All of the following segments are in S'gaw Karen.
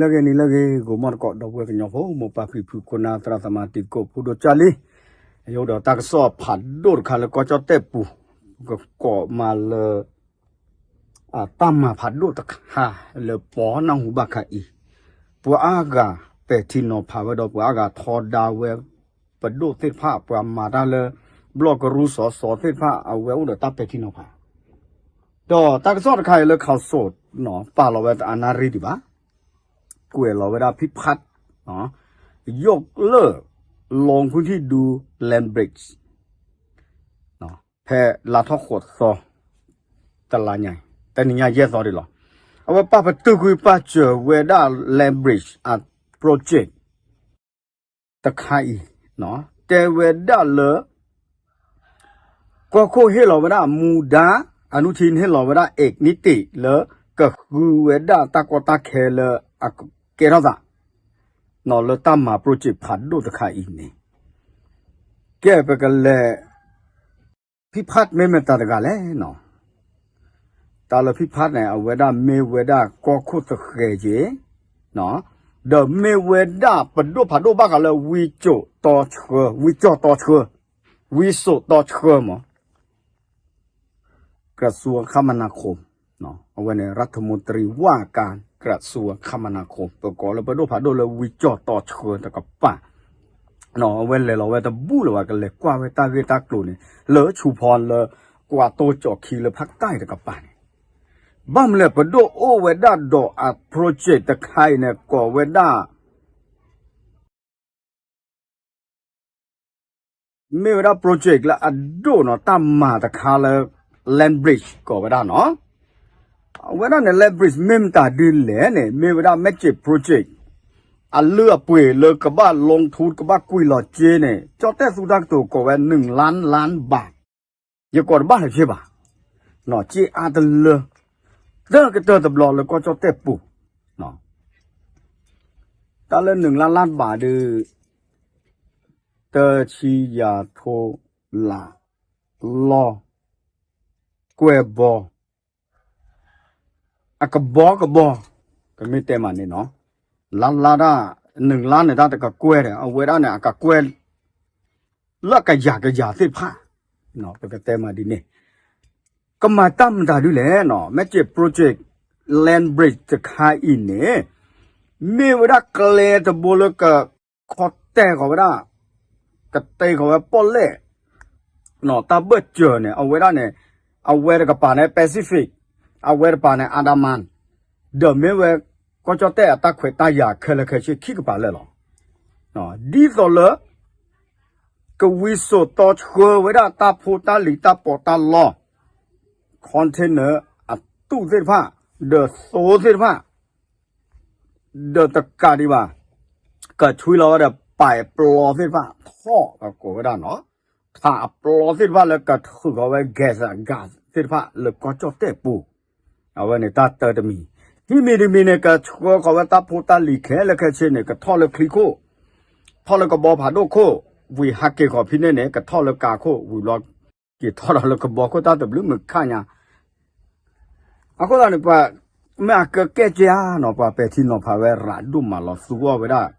နံၤလၢအဂ့ၤ နံၤလၢအဂ့ၤ ဂိၤမီၢ်တကိး ဒီပုၢ်ဝဲၢ်ကညီဖိ မိၢ်ပၢ်ဖံဖု ခိၣ်နၢ် သရၣ်သမါ တံၤသကိး ဖိဒိၣ်ကၢ်လံ, ယအိၣ်ဒီးတၢ်ကစီၣ်ဖးဒိၣ်တခါလၢကီၢ်ကၠီၣ်တဲၣ်ပူၤ, ကကိးမးလၢ တၢ်မၤဖးဒိၣ်တခါလၢပီနၢ်ဟူဘၣ်ခါအံၤ, ပှၤအါဂၤပဲာ်ထံနီၤဖးဝဲဒီး ပှၤအါဂၤထီဒါဝဲ ပဒိၣ်သ့ၣ်တဖၣ် ပှၤမၤတၢ်လၢ ဘျီၣ်ကရူၢ်စီၤစီၤသ့ၣ်တဖၣ် အဝဲအိၣ်ဒီးတၢ်ပဲာ်ထံနီၤဖး, ဒီးတၢ်ကစီၣ်တခါအံၤလၢ ข่าวสด ပာ်လီၤဝဲတအါနၣ်ရံၣ်ဒံးဘၣ်, ကွဲးလီၤဝဲဒၣ် พิพัฒน์ ยกเลิก ลงพื้นที่ดู land bridge ဖဲလါထီၣ်ဃိးသီ တလါညါ, တနံၤညါယဲၢ်သီဒံးလီၤ. အဝဲပာ်ပတုာ်ကွံာ်ပာ်စၢၤဝဲဒၣ် land bridge အ project တခါအံၤ, တဲဝဲဒၣ်လၢ ကီၢ်ခိၣ်ဟ့ၣ်လီၤဝဲဒၣ်မူဒါ, အနုทิน ဟ့ၣ်လီၤဝဲဒၣ် เอกนิติ လၢကဃုဝဲဒၣ်တၢ်ကီတၢ်ခဲလၢ အကဲထီၣ်သး လၢတၢ်မၤ project ဖးဒိၣ်တခါအံၤန့ၣ်, ကဲပကလဲၤ พิพัฒน์ မ့ၢ်မတၤတဂၤလဲၣ်နီၤ, တၢ်လၢ พิพัฒน์ န့ၣ် အဝဲဒၣ်မ့ၢ်ဝဲဒၣ်ကီၢ်ခိၣ်သဃဲးက့ၤ, ဒီးမ့ၢ်ဝဲဒၣ်ပဒိၣ်ဖးဒိၣ်ဘၣ်ဃးလၢ ဝံကၠိၣ်တီဆှၢ, ဝံကၠိၣ်တီဆှၢ, ဝံစိာ်တီဆှၢမး กระทรวงคมนาคม အဝဲန့ၣ် รัฐมนตรีว่าการกระทรวงคมนาคม ပကိးလၢပဒိၣ်ဖးဒိၣ်လၢဝံကၠိၣ်တီဆှၢတကပၤ, အဝဲလဲၤလီၤဝဲတဘူၣ်လၢၤဘၣ် ကလဲၤကွၢ်ဝဲတၢ်ဂ့ၢ်တၢ်ကျိၤန့ၣ် လၢဆူဖီလၢ ကွၢ်တိၢ်ကၠီၤခံလၢဖးကၠီၣ်တကပၤန့ၣ်, ဘၣ်မနုၤလဲၣ် ပဒိၣ်အိၣ်ဝဲဒၣ်ဒီးအ project တခါအံၤန့ၣ် ကိးဝဲဒၣ် မ့ၢ်ဝဲဒၣ် project လၢအဒိၣ်နီၤ တၢ်မၤတခါလၢ land bridge ကိးဝဲဒၣ်နီၤ, အဝဲဒၣ်န့ၣ် land bridge မ့ၢ်မတၤဒ်လဲၣ်န့ၣ် မ့ၢ်ဝဲဒၣ် major project အလုၢ်အပှ့ၤလၢကဘၣ် ลงทุน ကဘၣ်ကွံာ်လီၤစ့န့ၣ် ကၠီၣ်တဲၣ်သူတၢ်ကတိၤကိးဝဲ หนึ่งล้านล้านบาท ယကိးတဘၣ်လၢၤဘၣ်, စ့အါတလၢ တၢ်ကတၢၢ်တဘျီလၢကီၢ်ကၠီၣ်တဲၣ်ပူၤ, တၢ်လၢ หนึ่งล้านล้านบาท ဒီး တဆံယၤထိလး လီၢ် ကွဲၢ်ဘီ အကဘီကဘီ, ကမ့ၢ်တဲမးန့ၣ်နီၤ, လါလါဒၣ် နုာ်လါန့ၣ်ဒၣ်တကကွဲၢ်ဒီး အဝဲဒၣ်န့ၣ် အကကွဲၢ် လၢကယၤကယၤသ့ၣ်တဖၣ်, ပကတဲမးဒ်န့ၣ်, ကမၤတၢ်မတၤဒ်လဲၣ်နီၤ, မ့ၢ်က့ၤ project land bridge တခါအံၤန့ၣ် မ့ၢ်ဝဲဒၣ်ကျဲတဘိလၢက ခီတဲာ်ဃီၤဝဲဒၣ်, ကတဲာ်ဃီၤဝဲပီၣ်လဲၣ်, တၢ်ဘၢၣ်စၢၤန့ၣ် အဝဲဒၣ်န့ၣ်, အဝဲတကပၤန့ၣ် Pacific, အဝဲတကပၤန့ၣ် Andaman, ဒီးမ့ၢ်ဝဲ ကီၢ်ကၠီၣ်တဲၣ်အတၢ်ခွဲးတၢ်ယာ်ခဲလၢာ်ခဲဆ့ခံကပၤလၢာ်လီၤ. ဒ်သိးလၢ ကဝံစိာ်တီဆှၢဝဲဒၣ်တၢ်ဖိတၢ်လံၤတၢ်ပီးတၢ်လီ container အတူၢ်သ့ၣ်တဖၣ်, ဒီးသိသ့ၣ်တဖၣ် ဒီးတကးဒံးဘၣ်, ကဆွံလီၤဝဲဒီး ပာ်ပျီသ့ၣ်တဖၣ် ထီၣ်ကကိးဝဲဒၣ်နီၤ, ခးအပျီသ့ၣ်တဖၣ်လၢကထုးဃီၤဝဲ gas အ gas သ့ၣ်တဖၣ်လၢကီၢ်ကၠီၣ်တဲၣ်ပူၤ, အဝဲန့ၣ်တၢ်တၢတမံၤ, ခံမံၤတမံၤန့ၣ် ကဆှၢဃီၤဝဲတၢ်ဖိတၢ်လံၤခဲလၢာ်ခဲဆ့န့ၣ် ကထီၣ်လၢချံခိၣ်, ထီၣ်လၢကဘီဖးဒိၣ်ခိၣ်, ဝံၤဟးက့ၤဃီၤဖဲန့ၣ်န့ၣ် ကထီၣ်လၢကးခိၣ်, ဝံၤဘျီ က့ၤထီၣ်ဒီးလၢကဘီခိၣ်တၢ်တဘျုးမုၢ်ခါညါ အဃိသတးန့ၣ် ပှၤမ့ၢ်အကကဲကဲဧါနီၤ ပှၤပဲာ်ထံနီၤဖးဝဲရးဒိၣ်မးလီၤ သူအီၣ်ဝဲဒၣ် စ့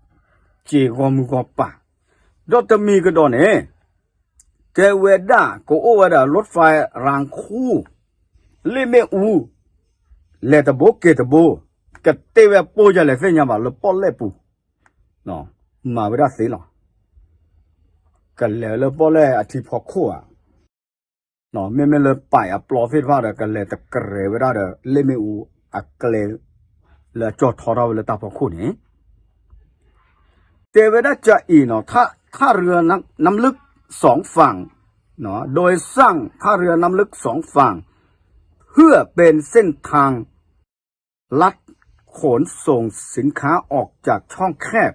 ဂီၢ်မုၢ်ဂီၢ်ပၤ, ဒီးတမံၤကဒီးန့ၣ် တဲဝဲဒၣ် ကအိၣ်ဝဲဒၣ် รถไฟรางคู่ လ့ၣ်မ့ၣ်အူ လဲၤတဘိက့ၤတဘိ ကတ့ဝဲပိၢ်ယၤလဲၣ်သ့ၣ်ညါဘၣ်လၢပီၣ်လဲၣ်ပူၤ မၤဝဲဒၣ်သ့လီၤ. ကလဲၤလၢပီၣ်လဲၣ်အထံဖီခိၣ်ဧါ, မ့မ့ၢ်လၢပာ်အပျီသ့ၣ်တဖၣ်ဒီး ကလဲၤတကြဲးဝဲဒၣ်ဒီး လ့ၣ်မ့ၣ်အူအကျဲ လၢအကၠီၣ်ထီထီၣ်ဝဲလၢတၢ်ဖီခိၣ်န့ၣ် တဲဝဲဒၣ်ကအံၤနီၤ, ท่าเรือน้ำลึกสองฝั่ง โดยสร้างท่าเรือน้ำลึกสองฝั่ง เพื่อเป็นเส้นทางลัดขนส่งสินค้าออกจากช่องแคบ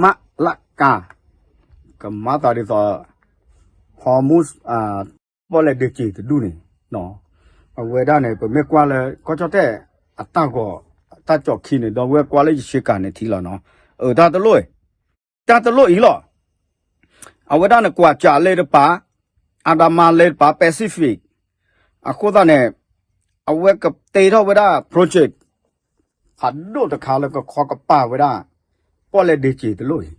มะละกา ကမၤသးဒ်သိး Hormuz ပီၣ်လဲၣ်ဒ့က့ၤတဒူၣ်န့ၣ်, အဝဲဒၣ်န့ၣ် ပမ့ၢ်ကွၢ်လၢ ကီၢ်ကၠီၣ်တဲၣ်အတၢ်ဂီၤ တၢ်ကၠီၣ်ခံန့ၣ် ဒီပုၢ်ဝဲၢ်ကွၢ်လၢယဆ့ကၤန့ၣ်ထံလီၤနီၤ, အတၢ်တလိၣ်, တၢ်တလိၣ်အံၤလီၤ. အဝဲဒၣ်န့ၣ် ကွၢ်ကၠးလ့တပၤ, အၤဒမါလ့တပၤ, Pacific အဃိသတးန့ၣ် အဝဲကတ့ထီၣ်ဝဲဒၣ် project ဖးဒိၣ်တခါလၢကခီကပၤဝဲဒၣ် ပီၣ်လဲၣ်ဒ့စ့တလိၣ်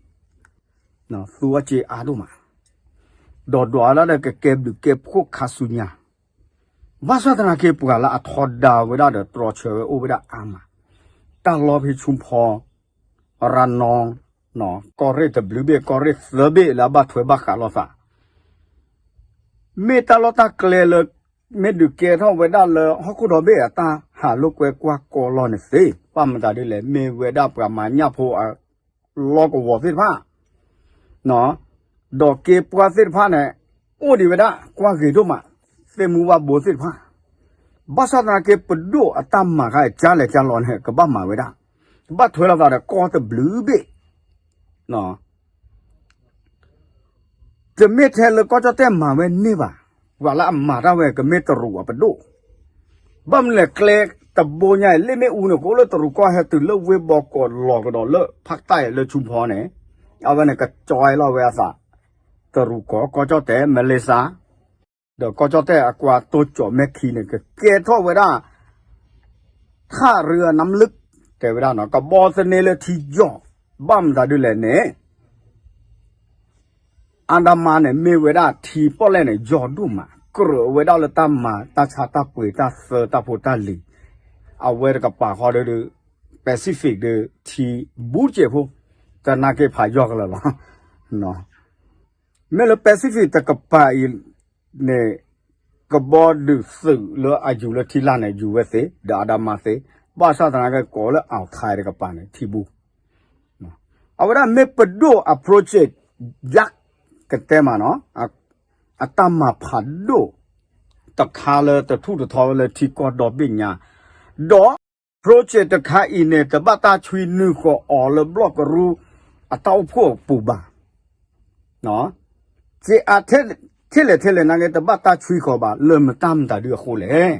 အံၤ သူအီၣ်စ့အါဒိၣ်မး ဒီးဒွးဝဲဒၣ်ဒီးကကဲဘျုးကဲဖှိၣ်ခါဆူညါ ဘၣ်ဆၣ်သနာ်က့ပှၤလၢအထီဒါဝဲဒၣ်ဒီးတြီဆၢဝဲအိၣ်ဝဲဒၣ်အါမး တၢ်လီၢ်ဖဲဆူဖီ ရနီ ကီၢ်ရ့ၣ်တဘျုးဘ့ၣ် ကီၢ်ရ့ၣ်သၢဘ့ၣ်လၢအဘၣ်ထွဲဘၣ်ဃးလိာ်သး မ့ၢ်တၢ်လီၢ်တၢ်ကျဲလၢ မ့ၢ်ဒုးကဲထီၣ်ဝဲဒၣ်လၢဟီၣ်ခိၣ်ဒီဘ့ၣ်အတၢ်ဟးလိာ်ကွဲကွၢ်ကီလိာ်န့ၣ်သ့ ဘၣ်မတၤဒ်လဲၣ် မ့ၢ်ဝဲဒၣ်ပှၤမၤညၣ်ဖိအလီၢ်ကဝီၤသ့ၣ်တဖၣ် ဒီးက့ပှၢ်သ့ၣ်တဖၣ်န့ၣ် အိၣ်ဒံးဝဲဒၣ် ကွၢ်ဂ့ၤဒိၣ်မး သ့ၣ်မုၢ်ဝၣ်ဘိသ့ၣ်တဖၣ် ဘၣ်ဆၣ်သနာ်က့ပဒိၣ်အတၢ်မၤခါအံၤ ကၢလဲၤကၢလီၤန့ၣ် ကဘၣ်မၤဝဲဒၣ် ကဘၣ်ထွဲလိာ်သးဒီးကီၢ်တဘျုးဘ့ၣ် တမ့ၢ်ထဲလၢကီၢ်ကၠီၣ်တဲၣ်မၤဝဲန့ၢ်ဘၣ်, ပှၤလၢအမၤတၢ်ဝဲကမ့ၢ်တရူးအပဒိၣ်, ဘၣ်မနုၤလဲၣ်ကျဲတဘိညါအံၤ လ့ၣ်မ့ၣ်အူန့ၣ် ကအိၣ်လၢတရူးကီၢ်ဟဲတုၤလၢဝ့ၢ်ဘီကီးလီၤကဒီးလၢဖးတၢ်လၢဆူဖီန့ၣ်, အဝဲန့ၣ်ကကၠီလီၤဝဲအသး, တရူးကီၢ် ကီၢ်ကၠီၣ်တဲၣ် Malaysia ဒီးကီၢ်ကၠီၣ်တဲၣ်အကွၢ်တိစၠီၣ်မဲၣ်ခံန့ၣ် ကကဲထီၣ်ဝဲဒၣ် ထၣ်ရ့အနါမလုၢ် တဲဝဲဒၣ်နီၤ ကဘီသန့လၢထံယီၤ, ဘၣ်မတၤဒ်လဲၣ်န့ၣ် အါဒမးန့ၣ် မ့ၢ်ဝဲဒၣ်ထံပီၣ်လဲၣ်န့ၣ် ယီၤဒိၣ်မး, ကြၢးဝဲဒၣ်လၢတၢ်မၤတၢ်ဆါတၢ်ပှ့ၤတၢ်သၢတၢ်ဖိတၢ်လံၤ, အဝဲတကပၤဃီဒီး Pacific ဒီးထံဘူးကဲးဖိ, တနာ်က့ဖးယီၤကလၢာ်လီၤ. မ့ၢ်လၢ Pacific တကပၤအံၤန့ၣ် ကဘီဒုးသုးလၢအယူၤလၢထံလာ်န့ၣ် ယူၤဝဲသ့ ဒီးအါဒမးသ့, ဘၣ်ဆၣ်သနာ်က့ကိးလၢ Altai တကပၤန့ၣ် ထံဘူး အဝဲဒၣ်မ့ၢ်ပဒိၣ်အ project ယါ ကတဲမးနီၤ, အတၢ်မၤဖးဒိၣ်တခါလၢတထူၣ်တထီဝဲလၢထံကီၢ်ဒီဘ့ၣ်ညါ, ဒီး project တခါအံၤန့ၣ် တဘၣ်တၢ်ဆွံနုာ်ဃီၤအီၤလၢဘျီၣ်ကရူၢ်အတၢ်အိၣ်ဖှိၣ်အပူၤဘၣ်. က့အါထဲလဲၣ်ထဲလဲၣ်နာ်က့ တဘၣ်တၢ်ဆွံဃီၤဘၣ်လၢမတၤမတၤဒုအဃိလဲၣ်.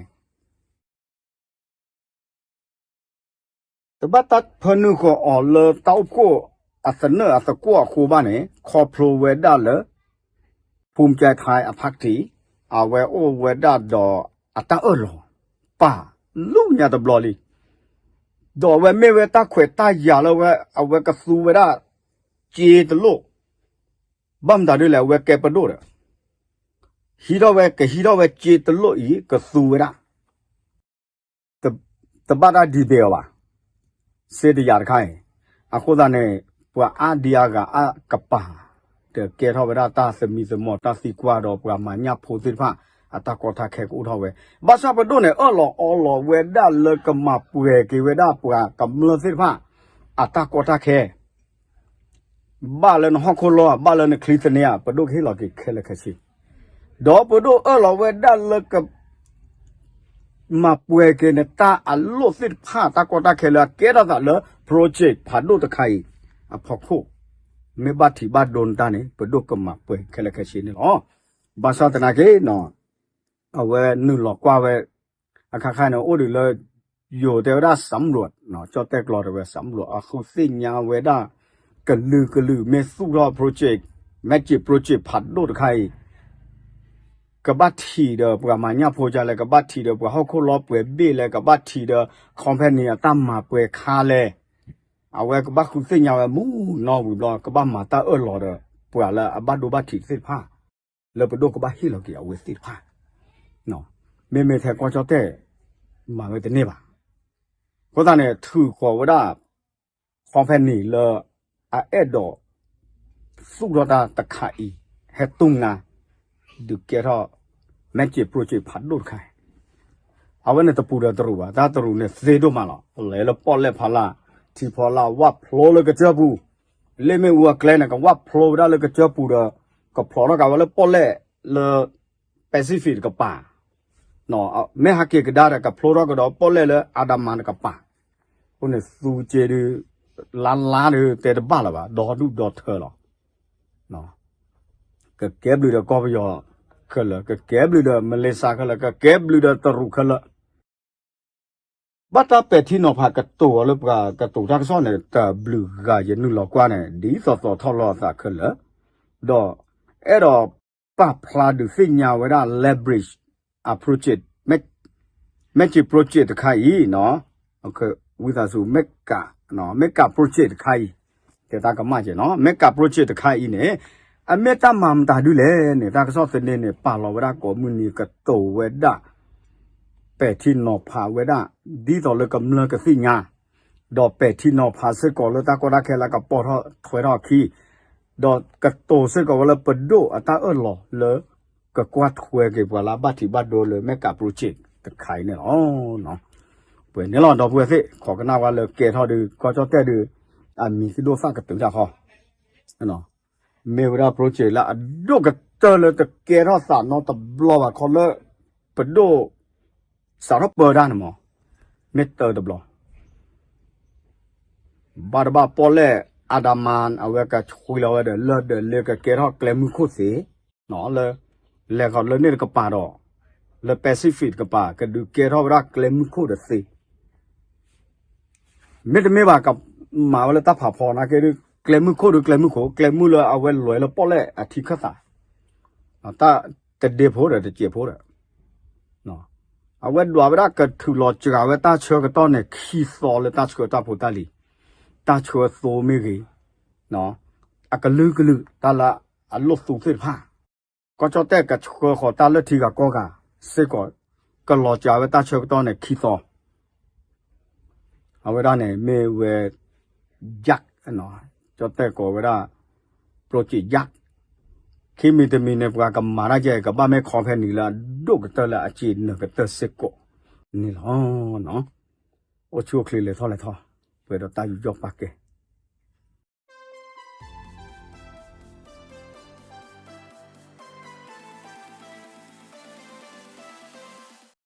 တဘၣ်တၢ်ဖၢနုာ်ဃီၤအီၤလၢတၢ်အိၣ်ဖှိၣ်အသနၢၣ်အသကွီၢ်အဃိဘၣ်န့ၣ် ခီဖျိဝဲဒၣ်လၢ ภูมิใจไทย အ party အဝဲအိၣ်ဝဲဒၣ်ဒီးအတၢ်အၢၣ်လီၤ ပာ်လူညါတဘျီလံ, ဒီးအဝဲမ့ၢ်ဝဲတၢ်ခွဲးတၢ်ယာ်လၢဝဲ အဝဲကသူဝဲဒၣ် စ့တလိၣ်, ဘၣ်မတၤဒ်လဲၣ် အဝဲကဲပဒိၣ်ဒီး ဟံးထီၣ်ဝဲ ကဟံးထီၣ်ဝဲစ့တလိၣ်အံၤ ကသူဝဲဒၣ် တဘၣ်တၢ်ဒံးဘဲအီၤဘၣ်, စ့တယာ်တခါအံၤ, အဃိသတးန့ၣ် ပှၤအါဒံအါဂၤအါကပၤ ဒီးကဲထီၣ်ဝဲဒၣ်တၢ်သမံသမိးတၢ်သံကွၢ်ဒီးပှၤမၤညၣ်ဖိသ့ၣ်တဖၣ် အတၢ်ကီတၢ်ခဲကအိၣ်ထီၣ်ဝဲ, ဘၣ်ဆၣ်ပဒိၣ်န့ၣ် အၢၣ်လီၤအီလီၤဝဲဒၣ်လၢကမၤပှဲၤက့ၤဝဲဒၣ်ပှၤကမျၢၢ်သ့ၣ်တဖၣ် အတၢ်ကီတၢ်ခဲ ဘၣ်လၢနဟီၣ်ခိၣ်လီၢ် ဘၣ်လၢနချံသန့ဧါ ပဒိၣ်ကဟ့ၣ်လီၤက့ၤခဲလၢာ်ခဲဆ့, ဒီးပဒိၣ်အၢၣ်လီၤဝဲဒၣ်လၢက မၤပှဲၤက့ၤနတၢ်အလိၣ်သ့ၣ်တဖၣ် တၢ်ကီတၢ်ခဲလၢအကဲထီၣ်သးလၢ project ဖးဒိၣ်တခါအံၤ အဖီခိၣ်, မ့ၢ်ဘၣ်ထံးဘၣ်ဒိနတၢ်န့ၣ် ပဒိၣ်ကမၤပှဲၤခဲလၢာ်ခဲဆ့န့ၣ်လီၤ. ဘၣ်ဆၣ်သနာ်က့ အဝဲနုာ်လီၤကွၢ်ဝဲ အခါခါန့ၣ် အိၣ်ဒံးလၢ ယိၤတဲဝဲဒၣ် สำรวจ ကၠီၣ်တဲၣ်ကျီတဲဝဲ สำรวจ အဃုသ့ၣ်ညါဝဲဒၣ် ကလုာ်ကလုာ်မ့ၢ်သူၣ်ထီၣ် project, magic project ဖးဒိၣ်တခါအံၤ ကဘၣ်ထံးဒီးပှၤမၤညၣ်ဖိဒ်လဲၣ်, ကဘၣ်ထံးဒီးပှၤဟီၣ်ခိၣ်လီၢ်ပှဲၤဘ့ၣ်လဲၣ်, ကဘၣ်ထံးဒီး company အတၢ်မၤပှဲၤခါလဲၣ်, အဝဲကဘၣ်ဃုသ့ၣ်ညါဝဲမုၢ်နီၢ်ဝံၤဘျီ ကဘၣ်မၤတၢ်အၢၣ်လီၤဒီး ပှၤလၢအဘၣ်ဒိဘၣ်ထံးသ့ၣ်တဖၣ် လၢပဒိၣ်ကဘၣ်ဟ့ၣ်လီၤက့ၤအဝဲသ့ၣ်တဖၣ်, မ့မ့ၢ်ထဲကီၢ်ကၠီၣ်တဲၣ် မၤဝဲတန့ၢ်ဘၣ်. အဃိသတးန့ၣ် ထုးဃီၤဝဲဒၣ် company လၢ အအဲၣ်ဒိး သူၣ်ထီၣ်တၢ်တခါအံၤ ဟဲတူၢ်နါ ဒုးကဲထီၣ် magic project ဖးဒိၣ်တခါ အဝဲန့ၣ်တပူၤဒီးတရူးဘၣ်, တၢ်တရူးန့ၣ်သ့ဒိၣ်မးလီၤ. လဲၤလၢပီၣ်လဲၣ်ဖးလၢ် ထံဖီလာ် ဝၣ်ဖျိလၢကစၢၢ်ပူၤ, လ့ၣ်မ့ၣ်အူအကျဲန့ၣ် ကဝၣ်ဖျိဝဲဒၣ်လၢကစၢၢ်ပူၤဒီး ကဖျိးထီၣ်က့ၤဝဲလၢပီၣ်လဲၣ်လၢ Pacific တကပၤ, မ့ၢ်ဟးက့ၤကဒါဒီး ကဖျိထီၣ်ကဒီးပီၣ်လဲၣ်လၢအါဒမးတကပၤ, အဃိန့ၣ်သူက့ၤဒုး လါလါဒုးတဲတဘၣ်လၢၤဘၣ်, ဒီဒူၣ်ဒီထၢလီၤ. ကကဲဘျုးဒီးကီၢ်ပယီၤခဲလၢာ်, ကကဲဘျုးဒီး Malaysia ခဲလၢာ်, ကကဲဘျုးဒီးတရူးခဲလၢာ် ဘၣ်တၢ်ပဲာ်ထံနီၤဖးကတိၤအီၤလၢပှၤကတိၤတၢ်ကစီၣ်န့ၣ် တဘျုးဂၤယနုာ်လီၤကွၢ်န့ၣ် ဒ်သိးသိးထီၣ်လီၤအသးခဲလၢာ်, ဒီးအဲၣ်ဒိးပာ်ဖျါဒုးသ့ၣ်ညါဝဲဒၣ် leverage အ project, magic project တခါအံၤနီၤ, ဝံသးစူၤ mega, mega project တခါအံၤ, တဲတၢ်ကမၣ်ကဲနီၤ, mega project တခါအံၤန့ၣ် အမ့ၢ်တၢ်မၤမတၤဒုလဲၣ်န့ၣ် တၢ်ကစီၣ်သန့န့ၣ် ပာ်လီၤဝဲဒၣ်ကိးမုၢ်နံၤကတိၤဝဲဒၣ် ပဲာ်ထံနီၤဖးဝဲဒၣ် ဒ်သိးလၢကမျၢၢ်ကသ့ၣ်ညါ, ဒီးပဲာ်ထံနီၤဖးစ့ၢ်ကီးလၢတၢ်ကီတၢ်ခဲလၢကပိာ်ထီၣ်ထွဲထီၣ်အခံ, ဒီးကတိၤစ့ၢ်ကီးဝဲလၢပဒိၣ်အတၢ်အၢၣ်လီၤလၢ ကကွၢ်ထွဲက့ၤပှၤလၢအဘၣ်ထံးဘၣ်ဒိလၢ mega project တခါအံၤန့ၣ်လီၤ. ပှဲၤန့ၣ်လီၤ ဒီပုၢ်ဝဲၢ်သ့ၣ် ခိးကနၣ်ဝဲလၢကဲထီၣ်ဒုး ကီၢ်ကၠီၣ်တဲၣ်ဒုး အမံၤသ့ၣ်ဒိၣ်သၣ်ကတုၤတၢ်ဃီ မ့ၢ်ဝဲဒၣ် project လၢအဒိၣ်ကတၢၢ်လၢတကဲထီၣ်သးနီတဘျီဘၣ်ခီလၢ ပဒိၣ် စးထီၣ်ပၢတၢ်န့ၣ်မး မ့ၢ်တၢတဘျီ ဘၣ်တဘၣ်ပီၣ်လဲၣ် အါဒါမါ အဝဲကဆှံလီၤဝဲဒီး လၢဒီးလၢကကဲထီၣ်ကျဲမုၢ်ခိၣ်သ့, လၢ လဲၤဃီၤလၢန့ၣ်တကပၤဒီး လၢ Pacific တကပၤ ကဒုးကဲထီၣ်ဝဲဒၣ်ကျဲမုၢ်ခိၣ်ဒီးသ့ မ့တမ့ၢ်ဘၣ် ကမၤဝဲလၢတၢ်ဖးဖီနာ်က့ဒုး ကျဲမုၢ်ခိၣ်ဒုးကျဲမုၢ်ခိၣ် ကျဲမုၢ်လၢအဝဲလဲၤလၢပီၣ်လဲၣ်အထံခၢၣ်သး, တၢ်တဒ့ဖိဒီးတစဲးဖိဒီး အဝဲဒွးဝဲဒၣ်ကထုးလီၤစှၤဝဲတၢ်ဆၢကတီၢ်န့ၣ် ခံသီလၢတၢ်ဆှၢတၢ်ဖိတၢ်လံၤ, တၢ်ဆှၢသိမ့ၢ်ဂ့ၤ, အကလုာ်ကလုာ်တၢ်လၢအလိၣ်သူသ့ၣ်တဖၣ်, ကီၢ်ကၠီၣ်တဲၣ်ကဆှၢဃီၤတၢ်လၢထံဂၤကီၢ်ဂၤစ့ၢ်ကီး, ကလီၤစှၤဝဲတၢ်ဆၢကတီၢ်န့ၣ် ခံသီ အဝဲဒၣ်န့ၣ်မ့ၢ်ဝဲ ယၣ်, ကၠီၣ်တဲၣ်ကိးဝဲဒၣ် project ယၣ်, ခံမံၤတမံၤန့ၣ် ပှၤကမၤတၢ်ကဲ ကဘၣ်မ့ၢ်ခီဖဲနံၤလၢအဒိၣ်ကတၢၢ်လၢအစ့နၢၤကတၢၢ်စ့ၢ်ကီးန့ၣ်လီၤ. အိၣ်ဆူၣ်အိၣ်ချ့လဲၤထီၣ်လဲၤထီ, ပှဲၤဒီးတၢ်ယူးယီၣ်ပာ်ကဲ